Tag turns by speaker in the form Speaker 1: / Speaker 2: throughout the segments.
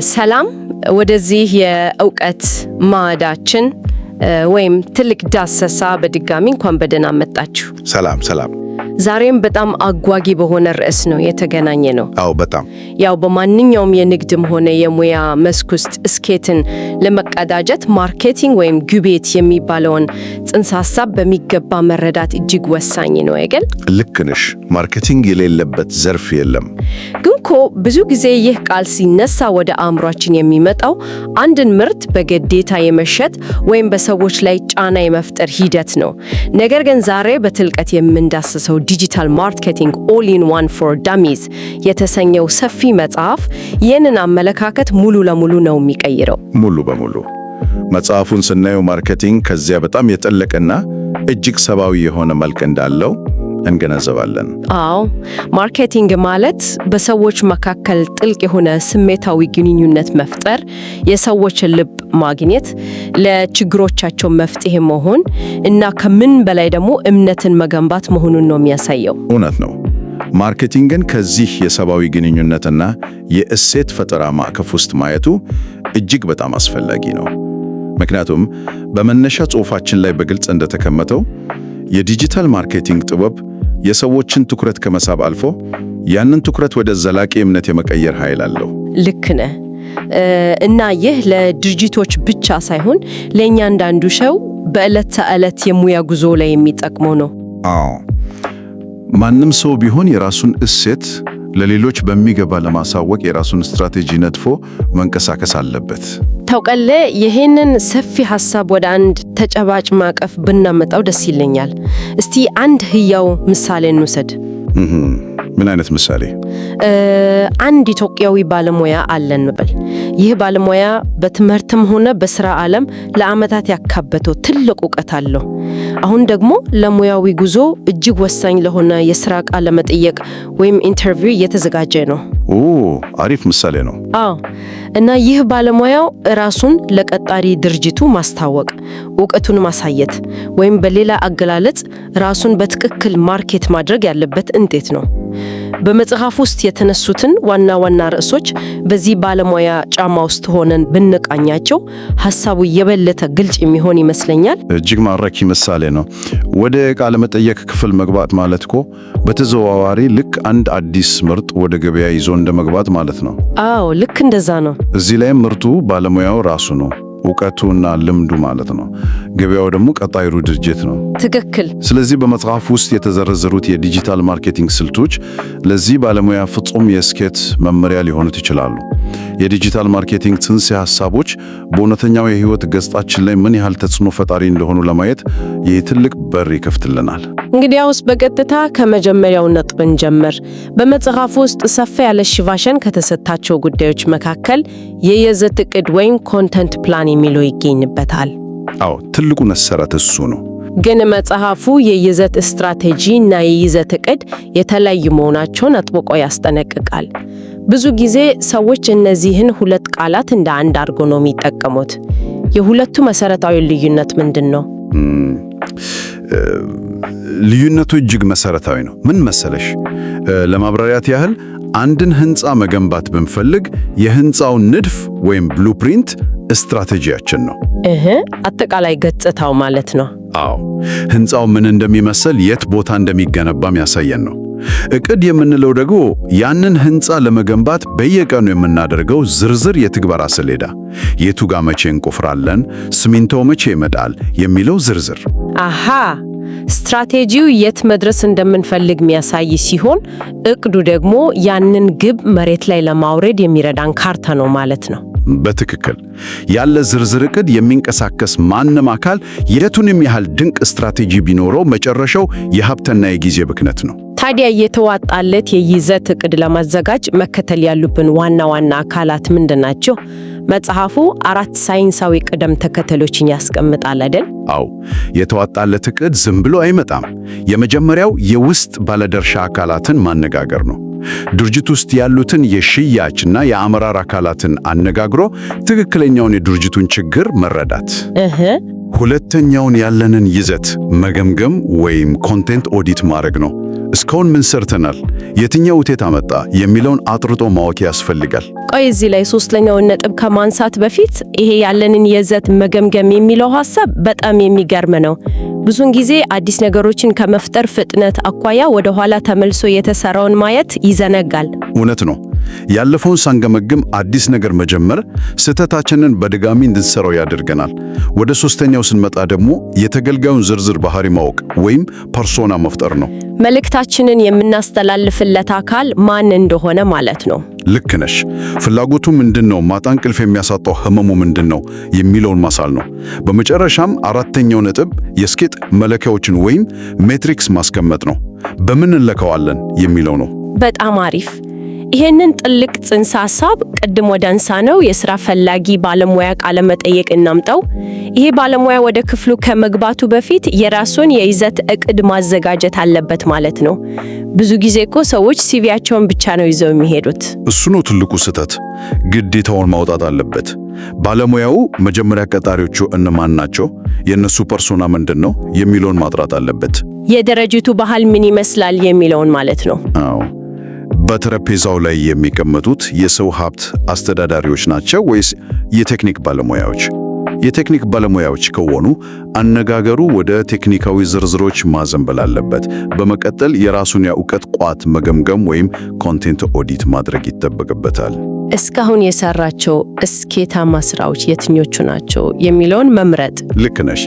Speaker 1: ሰላም፣ ወደዚህ የእውቀት ማዕዳችን ወይም ትልቅ ዳሰሳ በድጋሚ እንኳን በደህና መጣችሁ።
Speaker 2: ሰላም ሰላም።
Speaker 1: ዛሬም በጣም አጓጊ በሆነ ርዕስ ነው የተገናኘነው።
Speaker 2: አዎ፣ በጣም።
Speaker 1: ያው በማንኛውም የንግድም ሆነ የሙያ መስክ ውስጥ ስኬትን ለመቀዳጀት marketing ወይም ግብይት የሚባለውን ጽንሰ ሀሳብ በሚገባ መረዳት እጅግ ወሳኝ ነው አይደል?
Speaker 2: ልክ ነሽ። Marketing የሌለበት ዘርፍ የለም።
Speaker 1: ግን እኮ ብዙ ጊዜ ይህ ቃል ሲነሳ ወደ አእምሯችን የሚመጣው አንድን ምርት በግዴታ የመሸጥ ወይም በሰዎች ላይ ጫና የመፍጠር ሂደት ነው። ነገር ግን ዛሬ በጥልቀት የምንዳስሰው Digital Marketing All in One for Dummies የተሰኘው ሰፊ መጽሐፍ ይህንን አመለካከት ሙሉ ለሙሉ ነው የሚቀይረው።
Speaker 2: ሙሉ በሙሉ። መጽሐፉን ስናየው marketing ከዚያ በጣም የጠለቀና እጅግ ሰብአዊ የሆነ መልክ እንዳለው እንገነዘባለን።
Speaker 1: አዎ፣ marketing ማለት በሰዎች መካከል ጥልቅ የሆነ ስሜታዊ ግንኙነት መፍጠር፣ የሰዎችን ልብ ማግኘት፣ ለችግሮቻቸው መፍትሄ መሆን እና ከምን በላይ ደግሞ እምነትን መገንባት መሆኑን ነው የሚያሳየው።
Speaker 2: እውነት ነው። Marketing ን ከዚህ የሰብአዊ ግንኙነትና የእሴት ፈጠራ ማዕቀፍ ውስጥ ማየቱ እጅግ በጣም አስፈላጊ ነው። ምክንያቱም በመነሻ ጽሑፋችን ላይ በግልጽ እንደተቀመጠው የ digital marketing ጥበብ የሰዎችን ትኩረት ከመሳብ አልፎ ያንን ትኩረት ወደ ዘላቂ እምነት የመቀየር ኃይል አለው።
Speaker 1: ልክ ነህ። እና ይህ ለድርጅቶች ብቻ ሳይሆን ለእያንዳንዱ ሰው በዕለት ተዕለት የሙያ ጉዞ ላይ የሚጠቅመው ነው።
Speaker 2: አዎ፣ ማንም ሰው ቢሆን የራሱን እሴት ለሌሎች በሚገባ ለማሳወቅ የራሱን ስትራቴጂ ነድፎ መንቀሳቀስ አለበት።
Speaker 1: ታውቃለህ፣ ይህንን ሰፊ ሀሳብ ወደ አንድ ተጨባጭ ማዕቀፍ ብናመጣው ደስ ይለኛል። እስቲ አንድ ህያው ምሳሌ እንውሰድ።
Speaker 2: ምን አይነት ምሳሌ?
Speaker 1: አንድ ኢትዮጵያዊ ባለሙያ አለ እንበል። ይህ ባለሙያ በትምህርትም ሆነ በስራ ዓለም ለዓመታት ያካበተው ትልቅ እውቀት አለው። አሁን ደግሞ ለሙያዊ ጉዞ እጅግ ወሳኝ ለሆነ የስራ ቃለ መጠይቅ ወይም interview እየተዘጋጀ ነው።
Speaker 2: ኦ፣ አሪፍ ምሳሌ ነው።
Speaker 1: አዎ፣ እና ይህ ባለሙያው ራሱን ለቀጣሪ ድርጅቱ ማስተዋወቅ፣ እውቀቱን ማሳየት ወይም በሌላ አገላለጽ ራሱን በትክክል market ማድረግ ያለበት እንዴት ነው? በመጽሐፍ ውስጥ የተነሱትን ዋና ዋና ርዕሶች በዚህ ባለሙያ ጫማ ውስጥ ሆነን ብንቃኛቸው ሀሳቡ የበለጠ ግልጽ የሚሆን ይመስለኛል።
Speaker 2: እጅግ ማራኪ ምሳሌ ነው። ወደ ቃለ መጠይቅ ክፍል መግባት ማለት እኮ በተዘዋዋሪ ልክ አንድ አዲስ ምርት ወደ ገበያ ይዞ እንደ መግባት ማለት ነው።
Speaker 1: አዎ፣ ልክ እንደዛ ነው።
Speaker 2: እዚህ ላይም ምርቱ ባለሙያው ራሱ ነው፣ እውቀቱና ልምዱ ማለት ነው። ገበያው ደግሞ ቀጣሪው ድርጅት ነው።
Speaker 1: ትክክል።
Speaker 2: ስለዚህ በመጽሐፍ ውስጥ የተዘረዘሩት የ digital marketing ስልቶች ለዚህ ባለሙያ ፍጹም የስኬት መመሪያ ሊሆኑት ይችላሉ። የ digital marketing ጽንሰ ሐሳቦች በእውነተኛው የህይወት ገጽታችን ላይ ምን ያህል ተጽዕኖ ፈጣሪ እንደሆኑ ለማየት ይህ ትልቅ በር ይከፍትልናል።
Speaker 1: እንግዲያውስ በቀጥታ ከመጀመሪያው ነጥብ እንጀምር። በመጽሐፉ ውስጥ ሰፋ ያለ ሽፋን ከተሰጣቸው ጉዳዮች መካከል የይዘት እቅድ ወይም content plan የሚለው ይገኝበታል።
Speaker 2: አዎ፣ ትልቁ መሰረት እሱ ነው።
Speaker 1: ግን መጽሐፉ የይዘት ስትራቴጂ እና የይዘት እቅድ የተለያዩ መሆናቸውን አጥብቆ ያስጠነቅቃል። ብዙ ጊዜ ሰዎች እነዚህን ሁለት ቃላት እንደ አንድ አድርጎ ነው የሚጠቀሙት። የሁለቱ መሰረታዊ ልዩነት ምንድን ነው?
Speaker 2: ልዩነቱ እጅግ መሰረታዊ ነው። ምን መሰለሽ፣ ለማብራሪያት ያህል አንድን ህንፃ መገንባት ብንፈልግ የህንፃው ንድፍ ወይም blueprint ስትራቴጂያችን ነው።
Speaker 1: አጠቃላይ ገጽታው ማለት ነው።
Speaker 2: አዎ፣ ህንፃው ምን እንደሚመስል፣ የት ቦታ እንደሚገነባም ያሳየን ነው። እቅድ የምንለው ደግሞ ያንን ህንፃ ለመገንባት በየቀኑ የምናደርገው ዝርዝር የትግበራ ሰሌዳ፣ የቱ ጋ መቼ እንቆፍራለን፣ ሲሚንቶው መቼ ይመጣል የሚለው ዝርዝር።
Speaker 1: አሃ፣ ስትራቴጂው የት መድረስ እንደምንፈልግ የሚያሳይ ሲሆን እቅዱ ደግሞ ያንን ግብ መሬት ላይ ለማውረድ የሚረዳን ካርታ ነው ማለት ነው።
Speaker 2: በትክክል። ያለ ዝርዝር እቅድ የሚንቀሳቀስ ማንም አካል የቱንም ያህል ድንቅ ስትራቴጂ ቢኖረው መጨረሻው የሀብትና የጊዜ ብክነት ነው።
Speaker 1: ታዲያ የተዋጣለት የይዘት እቅድ ለማዘጋጀት መከተል ያሉብን ዋና ዋና አካላት ምንድን ናቸው? መጽሐፉ አራት ሳይንሳዊ ቅደም ተከተሎችን ያስቀምጣል አይደል?
Speaker 2: አዎ፣ የተዋጣለት እቅድ ዝም ብሎ አይመጣም። የመጀመሪያው የውስጥ ባለድርሻ አካላትን ማነጋገር ነው። ድርጅት ውስጥ ያሉትን የሽያጭና የአመራር አካላትን አነጋግሮ ትክክለኛውን የድርጅቱን ችግር መረዳት። ሁለተኛውን ያለንን ይዘት መገምገም ወይም content audit ማድረግ ነው። እስካሁን ምን ሰርተናል፣ የትኛው ውጤት አመጣ የሚለውን አጥርቶ ማወቅ ያስፈልጋል።
Speaker 1: ቆይ፣ እዚህ ላይ ሶስተኛውን ነጥብ ከማንሳት በፊት ይሄ ያለንን ይዘት መገምገም የሚለው ሀሳብ በጣም የሚገርም ነው። ብዙውን ጊዜ አዲስ ነገሮችን ከመፍጠር ፍጥነት አኳያ ወደ ኋላ ተመልሶ የተሰራውን ማየት ይዘነጋል።
Speaker 2: እውነት ነው። ያለፈውን ሳንገመግም አዲስ ነገር መጀመር ስህተታችንን በድጋሚ እንድንሰራው ያደርገናል። ወደ ሶስተኛው ስንመጣ ደግሞ የተገልጋዩን ዝርዝር ባህሪ ማወቅ ወይም persona መፍጠር ነው።
Speaker 1: መልእክታችንን የምናስተላልፍለት አካል ማን እንደሆነ ማለት ነው።
Speaker 2: ልክ ነሽ። ፍላጎቱ ምንድን ነው፣ ማታ እንቅልፍ የሚያሳጣው ህመሙ ምንድን ነው የሚለውን ማሳል ነው። በመጨረሻም አራተኛው ነጥብ የስኬት መለኪያዎችን ወይም metrics ማስቀመጥ ነው። በምን እንለካዋለን የሚለው ነው።
Speaker 1: በጣም አሪፍ። ይሄንን ጥልቅ ጽንሰ ሀሳብ ቅድም ወደ አነሳነው የስራ ፈላጊ ባለሙያ ቃለ መጠይቅ እናምጣው። ይሄ ባለሙያ ወደ ክፍሉ ከመግባቱ በፊት የራሱን የይዘት እቅድ ማዘጋጀት አለበት ማለት ነው። ብዙ ጊዜ እኮ ሰዎች CV ያቸውን ብቻ ነው ይዘው የሚሄዱት።
Speaker 2: እሱ ነው ትልቁ ስህተት። ግዴታውን ማውጣት አለበት። ባለሙያው መጀመሪያ ቀጣሪዎቹ እነማን ናቸው፣ የእነሱ persona ምንድን ነው የሚለውን ማጥራት አለበት።
Speaker 1: የድርጅቱ ባህል ምን ይመስላል የሚለውን ማለት ነው።
Speaker 2: አዎ። በጠረጴዛው ላይ የሚቀመጡት የሰው ሀብት አስተዳዳሪዎች ናቸው ወይስ የቴክኒክ ባለሙያዎች? የቴክኒክ ባለሙያዎች ከሆኑ አነጋገሩ ወደ ቴክኒካዊ ዝርዝሮች ማዘንበል አለበት። በመቀጠል የራሱን የእውቀት ቋት መገምገም ወይም content audit ማድረግ ይጠበቅበታል።
Speaker 1: እስካሁን የሰራቸው ስኬታማ ስራዎች የትኞቹ ናቸው የሚለውን መምረጥ።
Speaker 2: ልክ ነሽ።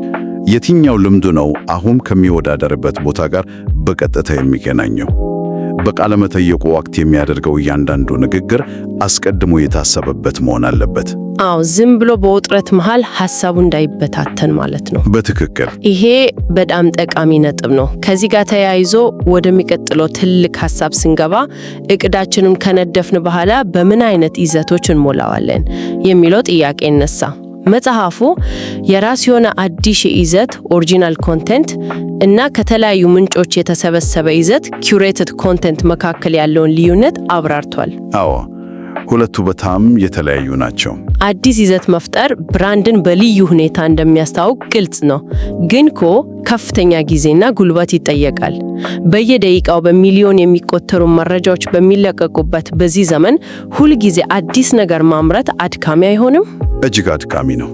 Speaker 2: የትኛው ልምዱ ነው አሁን ከሚወዳደርበት ቦታ ጋር በቀጥታ የሚገናኘው? በቃለ መጠይቁ ወቅት የሚያደርገው እያንዳንዱ ንግግር አስቀድሞ የታሰበበት መሆን አለበት።
Speaker 1: አዎ፣ ዝም ብሎ በውጥረት መሃል ሐሳቡ እንዳይበታተን ማለት ነው።
Speaker 2: በትክክል።
Speaker 1: ይሄ በጣም ጠቃሚ ነጥብ ነው። ከዚህ ጋር ተያይዞ ወደሚቀጥለው ትልቅ ሐሳብ ስንገባ እቅዳችንን ከነደፍን በኋላ በምን አይነት ይዘቶች እንሞላዋለን የሚለው ጥያቄ ይነሳ። መጽሐፉ የራስ የሆነ አዲስ ይዘት original content እና ከተለያዩ ምንጮች የተሰበሰበ ይዘት curated content መካከል ያለውን ልዩነት አብራርቷል።
Speaker 2: አዎ፣ ሁለቱ በጣም የተለያዩ ናቸው።
Speaker 1: አዲስ ይዘት መፍጠር brand ን በልዩ ሁኔታ እንደሚያስተዋውቅ ግልጽ ነው። ግን እኮ ከፍተኛ ጊዜና ጉልበት ይጠይቃል። በየደቂቃው በሚሊዮን የሚቆጠሩ መረጃዎች በሚለቀቁበት በዚህ ዘመን ሁልጊዜ አዲስ ነገር ማምረት አድካሚ አይሆንም?
Speaker 2: እጅግ አድካሚ ነው።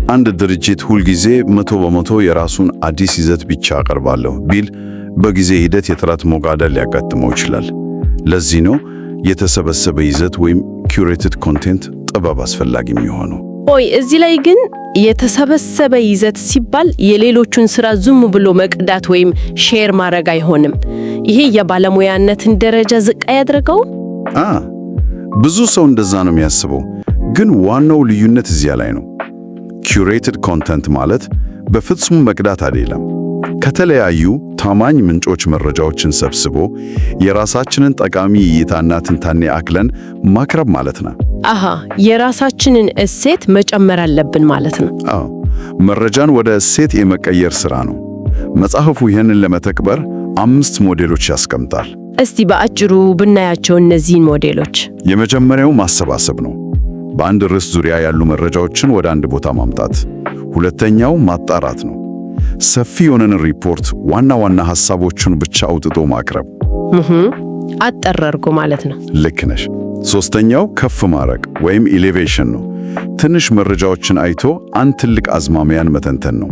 Speaker 2: አንድ ድርጅት ሁልጊዜ 100% የራሱን አዲስ ይዘት ብቻ አቀርባለሁ ቢል በጊዜ ሂደት የጥራት መጓደል ሊያጋጥመው ይችላል። ለዚህ ነው የተሰበሰበ ይዘት ወይም curated content ጥበብ አስፈላጊ የሚሆነው።
Speaker 1: ቆይ፣ እዚህ ላይ ግን የተሰበሰበ ይዘት ሲባል የሌሎቹን ስራ ዝም ብሎ መቅዳት ወይም share ማድረግ አይሆንም። ይሄ የባለሙያነትን ደረጃ ዝቅ አያደርገውም?
Speaker 2: ብዙ ሰው እንደዛ ነው የሚያስበው። ግን ዋናው ልዩነት እዚያ ላይ ነው። Curated content ማለት በፍጹም መቅዳት አይደለም። ከተለያዩ ታማኝ ምንጮች መረጃዎችን ሰብስቦ የራሳችንን ጠቃሚ እይታና ትንታኔ አክለን ማቅረብ ማለት ነው።
Speaker 1: አሃ፣ የራሳችንን እሴት መጨመር አለብን ማለት ነው።
Speaker 2: አዎ፣ መረጃን ወደ እሴት የመቀየር ሥራ ነው። መጽሐፉ ይህንን ለመተግበር አምስት ሞዴሎች ያስቀምጣል።
Speaker 1: እስቲ በአጭሩ ብናያቸው እነዚህን ሞዴሎች።
Speaker 2: የመጀመሪያው ማሰባሰብ ነው። በአንድ ርዕስ ዙሪያ ያሉ መረጃዎችን ወደ አንድ ቦታ ማምጣት። ሁለተኛው ማጣራት ነው። ሰፊ የሆነን ሪፖርት ዋና ዋና ሐሳቦቹን ብቻ አውጥቶ ማቅረብ።
Speaker 1: አጠር አድርጎ ማለት ነው።
Speaker 2: ልክ ነሽ። ሶስተኛው ከፍ ማድረግ ወይም elevation ነው። ትንሽ መረጃዎችን አይቶ አንድ ትልቅ አዝማሚያን መተንተን ነው።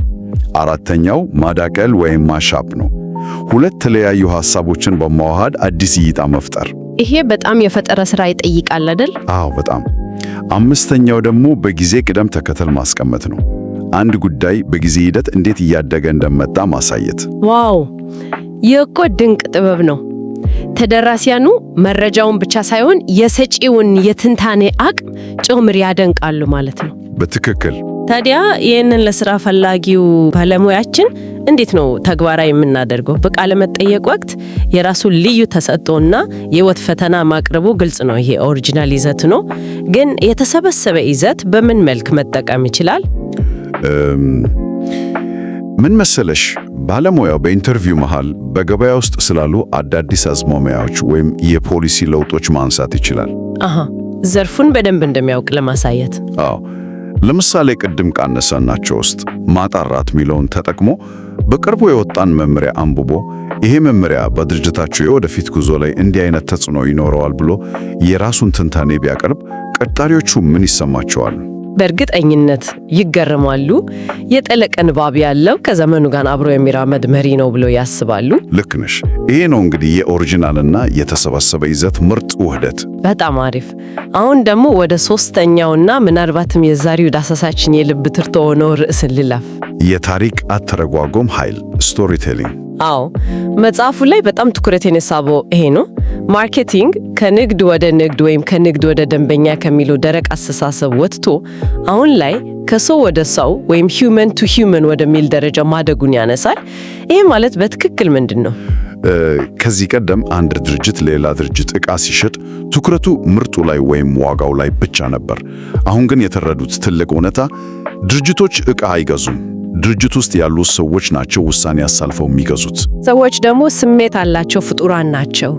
Speaker 2: አራተኛው ማዳቀል ወይም mashup ነው። ሁለት የተለያዩ ሐሳቦችን በማዋሃድ አዲስ እይታ መፍጠር።
Speaker 1: ይሄ በጣም የፈጠራ ስራ ይጠይቃል አይደል?
Speaker 2: አዎ፣ በጣም። አምስተኛው ደግሞ በጊዜ ቅደም ተከተል ማስቀመጥ ነው። አንድ ጉዳይ በጊዜ ሂደት እንዴት እያደገ እንደመጣ ማሳየት።
Speaker 1: Wow፣ ይህ እኮ ድንቅ ጥበብ ነው። ተደራሲያኑ መረጃውን ብቻ ሳይሆን የሰጪውን የትንታኔ አቅም ጭምር ያደንቃሉ ማለት ነው።
Speaker 2: በትክክል።
Speaker 1: ታዲያ ይህንን ለስራ ፈላጊው ባለሙያችን እንዴት ነው ተግባራዊ የምናደርገው? በቃለ መጠይቅ ወቅት የራሱን ልዩ ተሰጥኦና የህይወት ፈተና ማቅረቡ ግልጽ ነው። ይሄ original ይዘት ነው። ግን የተሰበሰበ ይዘት በምን መልክ መጠቀም ይችላል?
Speaker 2: ምን መሰለሽ፣ ባለሙያው በ interview መሃል በገበያ ውስጥ ስላሉ አዳዲስ አዝማሚያዎች ወይም የፖሊሲ ለውጦች ማንሳት ይችላል።
Speaker 1: አሃ፣ ዘርፉን በደንብ እንደሚያውቅ ለማሳየት።
Speaker 2: አዎ፣ ለምሳሌ ቅድም ካነሳናቸው ውስጥ ማጣራት የሚለውን ተጠቅሞ በቅርቡ የወጣን መመሪያ አንብቦ ይሄ መመሪያ በድርጅታቸው የወደፊት ጉዞ ላይ እንዲህ አይነት ተጽዕኖ ይኖረዋል ብሎ የራሱን ትንታኔ ቢያቀርብ ቀጣሪዎቹ ምን ይሰማቸዋል?
Speaker 1: በእርግጠኝነት ይገረማሉ። የጠለቀ ንባብ ያለው፣ ከዘመኑ ጋር አብሮ የሚራመድ መሪ ነው ብለው ያስባሉ።
Speaker 2: ልክ ነሽ። ይሄ ነው እንግዲህ የ original ና የተሰባሰበ ይዘት ምርጥ ውህደት።
Speaker 1: በጣም አሪፍ። አሁን ደግሞ ወደ ሶስተኛውና ምናልባትም የዛሬው ዳሰሳችን የልብ ትርታ የሆነው ርዕስ እንለፍ።
Speaker 2: የታሪክ አተረጓጎም ኃይል፣ storytelling።
Speaker 1: አዎ፣ መጽሐፉ ላይ በጣም ትኩረቴን የሳበው ይሄ ነው። Marketing ከንግድ ወደ ንግድ ወይም ከንግድ ወደ ደንበኛ ከሚለው ደረቅ አስተሳሰብ ወጥቶ አሁን ላይ ከሰው ወደ ሰው ወይም human to human ወደሚል ደረጃ ማደጉን ያነሳል። ይሄ ማለት በትክክል ምንድን ነው?
Speaker 2: ከዚህ ቀደም አንድ ድርጅት ለሌላ ድርጅት ዕቃ ሲሸጥ ትኩረቱ ምርቱ ላይ ወይም ዋጋው ላይ ብቻ ነበር። አሁን ግን የተረዱት ትልቅ እውነታ ድርጅቶች ዕቃ አይገዙም። ድርጅት ውስጥ ያሉ ሰዎች ናቸው ውሳኔ አሳልፈው የሚገዙት።
Speaker 1: ሰዎች ደግሞ ስሜት ያላቸው ፍጡራን ናቸው።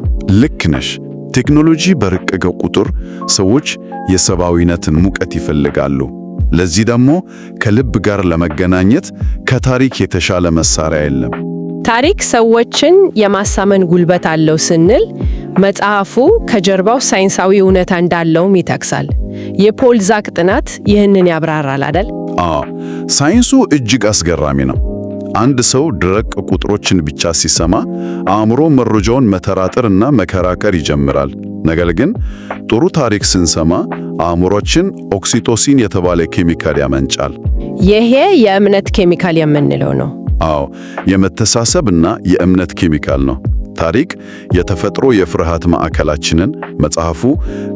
Speaker 2: ልክ ነሽ። ቴክኖሎጂ በረቀቀ ቁጥር ሰዎች የሰብአዊነትን ሙቀት ይፈልጋሉ። ለዚህ ደግሞ ከልብ ጋር ለመገናኘት ከታሪክ የተሻለ መሳሪያ የለም።
Speaker 1: ታሪክ ሰዎችን የማሳመን ጉልበት አለው ስንል መጽሐፉ ከጀርባው ሳይንሳዊ እውነታ እንዳለውም ይጠቅሳል። የፖል ዛክ ጥናት ይህንን ያብራራል አይደል?
Speaker 2: አዎ፣ ሳይንሱ እጅግ አስገራሚ ነው። አንድ ሰው ደረቅ ቁጥሮችን ብቻ ሲሰማ አእምሮ መረጃውን መጠራጠርና መከራከር ይጀምራል። ነገር ግን ጥሩ ታሪክ ስንሰማ አእምሮአችን oxytocin የተባለ ኬሚካል ያመነጫል።
Speaker 1: ይሄ የእምነት ኬሚካል የምንለው ነው።
Speaker 2: አዎ፣ የመተሳሰብና የእምነት ኬሚካል ነው። ታሪክ የተፈጥሮ የፍርሃት ማዕከላችንን፣ መጽሐፉ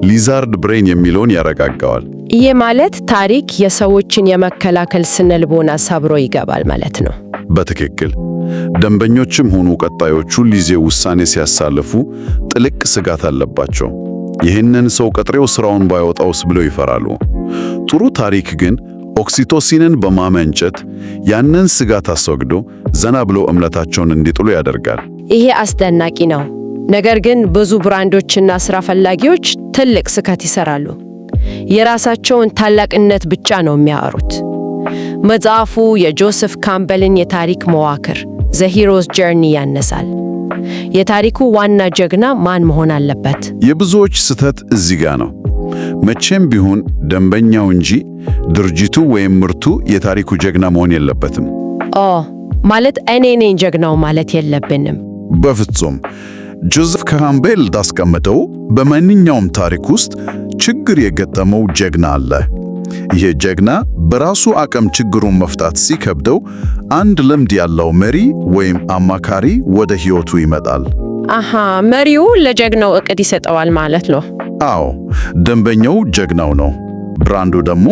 Speaker 2: lizard brain የሚለውን፣ ያረጋጋዋል።
Speaker 1: ይህ ማለት ታሪክ የሰዎችን የመከላከል ስነልቦና ሰብሮ ይገባል ማለት ነው።
Speaker 2: በትክክል። ደንበኞችም ሆኑ ቀጣሪዎች ሁልጊዜ ውሳኔ ሲያሳልፉ ጥልቅ ስጋት አለባቸው። ይህንን ሰው ቀጥሬው ስራውን ባያጣውስ ብለው ይፈራሉ። ጥሩ ታሪክ ግን oxytocin ን በማመንጨት ያንን ስጋት አስወግዶ ዘና ብለው እምነታቸውን እንዲጥሉ ያደርጋል።
Speaker 1: ይሄ አስደናቂ ነው። ነገር ግን ብዙ ብራንዶችና ስራ ፈላጊዎች ትልቅ ስህተት ይሰራሉ። የራሳቸውን ታላቅነት ብቻ ነው የሚያወሩት። መጽሐፉ የጆሴፍ ካምበልን የታሪክ መዋቅር፣ The Hero's Journey፣ ያነሳል። የታሪኩ ዋና ጀግና ማን መሆን አለበት?
Speaker 2: የብዙዎች ስህተት እዚህ ጋ ነው። መቼም ቢሆን ደንበኛው እንጂ ድርጅቱ ወይም ምርቱ የታሪኩ ጀግና መሆን የለበትም።
Speaker 1: ኦ፣ ማለት እኔ ነኝ ጀግናው ማለት የለብንም።
Speaker 2: በፍጹም። ጆሴፍ ካምቤል እንዳስቀመጠው በማንኛውም ታሪክ ውስጥ ችግር የገጠመው ጀግና አለ። ይህ ጀግና በራሱ አቅም ችግሩን መፍታት ሲከብደው አንድ ልምድ ያለው መሪ ወይም አማካሪ ወደ ሕይወቱ ይመጣል።
Speaker 1: አሃ፣ መሪው ለጀግናው እቅድ ይሰጠዋል ማለት ነው።
Speaker 2: አዎ፣ ደንበኛው ጀግናው ነው። ብራንዱ ደግሞ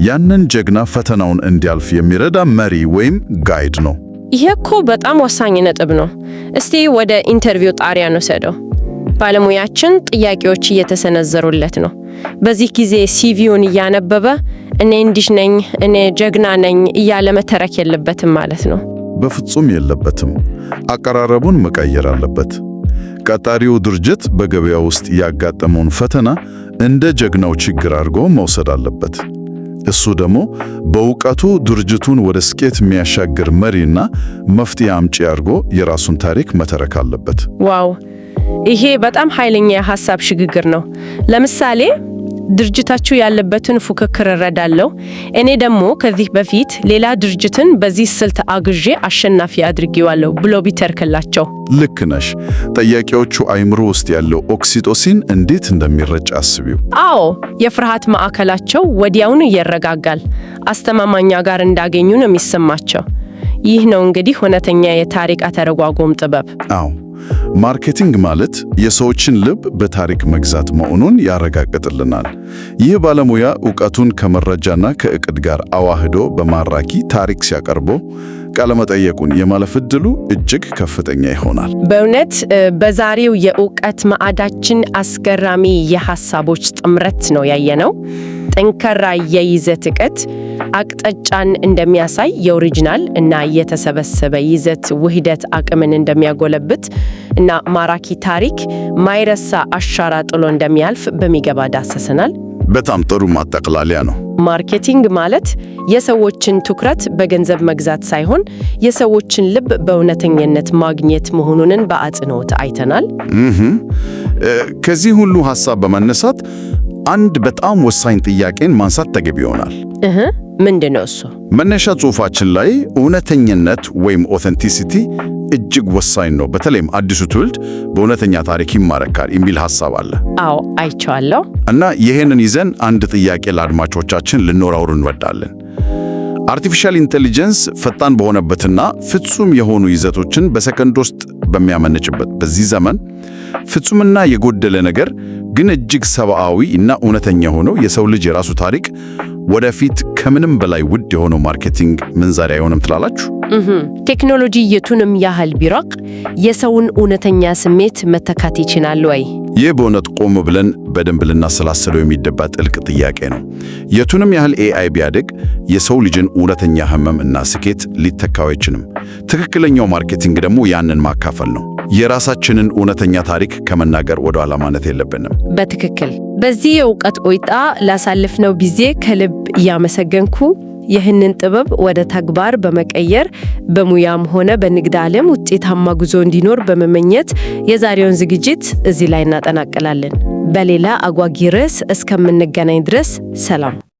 Speaker 2: ያንን ጀግና ፈተናውን እንዲያልፍ የሚረዳ መሪ ወይም guide ነው።
Speaker 1: ይሄ እኮ በጣም ወሳኝ ነጥብ ነው። እስቲ ወደ interview ጣሪያ እንውሰደው። ባለሙያችን ጥያቄዎች እየተሰነዘሩለት ነው። በዚህ ጊዜ CV ውን እያነበበ እኔ እንዲህ ነኝ፣ እኔ ጀግና ነኝ እያለ መተረክ የለበትም ማለት ነው።
Speaker 2: በፍጹም የለበትም። አቀራረቡን መቀየር አለበት። ቀጣሪው ድርጅት በገበያ ውስጥ ያጋጠመውን ፈተና እንደ ጀግናው ችግር አድርጎ መውሰድ አለበት። እሱ ደግሞ በእውቀቱ ድርጅቱን ወደ ስኬት የሚያሻግር መሪና መፍትሄ አምጪ አድርጎ የራሱን ታሪክ መተረክ አለበት።
Speaker 1: Wow፣ ይሄ በጣም ኃይለኛ የሐሳብ ሽግግር ነው። ለምሳሌ ድርጅታችሁ ያለበትን ፉክክር እረዳለሁ። እኔ ደግሞ ከዚህ በፊት ሌላ ድርጅትን በዚህ ስልት አግዤ አሸናፊ አድርጌዋለሁ ብሎ ቢተርክላቸው።
Speaker 2: ልክ ነሽ። ጠያቂዎቹ አይምሮ ውስጥ ያለው oxytocin እንዴት እንደሚረጭ አስቢው።
Speaker 1: አዎ፣ የፍርሃት ማዕከላቸው ወዲያውኑ ይረጋጋል። አስተማማኝ አጋር እንዳገኙ ነው የሚሰማቸው። ይህ ነው እንግዲህ እውነተኛ የታሪክ አተረጓጎም ጥበብ።
Speaker 2: አዎ፣ marketing ማለት የሰዎችን ልብ በታሪክ መግዛት መሆኑን ያረጋግጥልናል። ይህ ባለሙያ እውቀቱን ከመረጃና ከእቅድ ጋር አዋህዶ በማራኪ ታሪክ ሲያቀርበው ቃለመጠየቁን የማለፍ ዕድሉ እጅግ ከፍተኛ ይሆናል።
Speaker 1: በእውነት በዛሬው የእውቀት ማዕዳችን አስገራሚ የሐሳቦች ጥምረት ነው ያየነው። ጠንካራ የይዘት እቅድ አቅጣጫን እንደሚያሳይ፣ የ original እና የተሰበሰበ ይዘት ውህደት አቅምን እንደሚያጎለብት እና ማራኪ ታሪክ ማይረሳ አሻራ ጥሎ እንደሚያልፍ በሚገባ ዳሰሰናል።
Speaker 2: በጣም ጥሩ ማጠቃለያ ነው።
Speaker 1: Marketing ማለት የሰዎችን ትኩረት በገንዘብ መግዛት ሳይሆን የሰዎችን ልብ በእውነተኝነት ማግኘት መሆኑንን በአጽንኦት አይተናል።
Speaker 2: ከዚህ ሁሉ ሐሳብ በመነሳት አንድ በጣም ወሳኝ ጥያቄን ማንሳት ተገቢ ይሆናል።
Speaker 1: ምንድን ነው እሱ?
Speaker 2: መነሻ ጽሑፋችን ላይ እውነተኝነት ወይም authenticity እጅግ ወሳኝ ነው፣ በተለይም አዲሱ ትውልድ በእውነተኛ ታሪክ ይማረካል የሚል ሐሳብ አለ።
Speaker 1: አዎ፣ አይቼዋለሁ።
Speaker 2: እና ይህንን ይዘን አንድ ጥያቄ ለአድማጮቻችን ልንወረውር እንወዳለን። Artificial intelligence ፈጣን በሆነበትና ፍጹም የሆኑ ይዘቶችን በሰከንድ ውስጥ በሚያመነጭበት በዚህ ዘመን፣ ፍጹምና የጎደለ ነገር ግን እጅግ ሰብአዊ እና እውነተኛ የሆነው የሰው ልጅ የራሱ ታሪክ ወደፊት ከምንም በላይ ውድ የሆነው marketing ምንዛሪ አይሆንም ትላላችሁ?
Speaker 1: ቴክኖሎጂ የቱንም ያህል ቢራቀቅ የሰውን እውነተኛ ስሜት መተካት ይችላል ወይ?
Speaker 2: ይህ በእውነት ቆም ብለን በደንብ ልናሰላስለው የሚገባ ጥልቅ ጥያቄ ነው። የቱንም ያህል AI ቢያድግ የሰው ልጅን እውነተኛ ህመም እና ስኬት ሊተካው አይችልም። ትክክለኛው marketing ደግሞ ያንን ማካፈል ነው። የራሳችንን እውነተኛ ታሪክ ከመናገር ወደ ኋላ ማለት የለብንም።
Speaker 1: በትክክል። በዚህ የእውቀት ቆይታ ላሳለፍነው ጊዜ ከልብ እያመሰገንኩ፣ ይህንን ጥበብ ወደ ተግባር በመቀየር በሙያም ሆነ በንግድ ዓለም ውጤታማ ጉዞ እንዲኖር በመመኘት የዛሬውን ዝግጅት እዚህ ላይ እናጠናቅቃለን። በሌላ አጓጊ ርዕስ እስከምንገናኝ ድረስ ሰላም።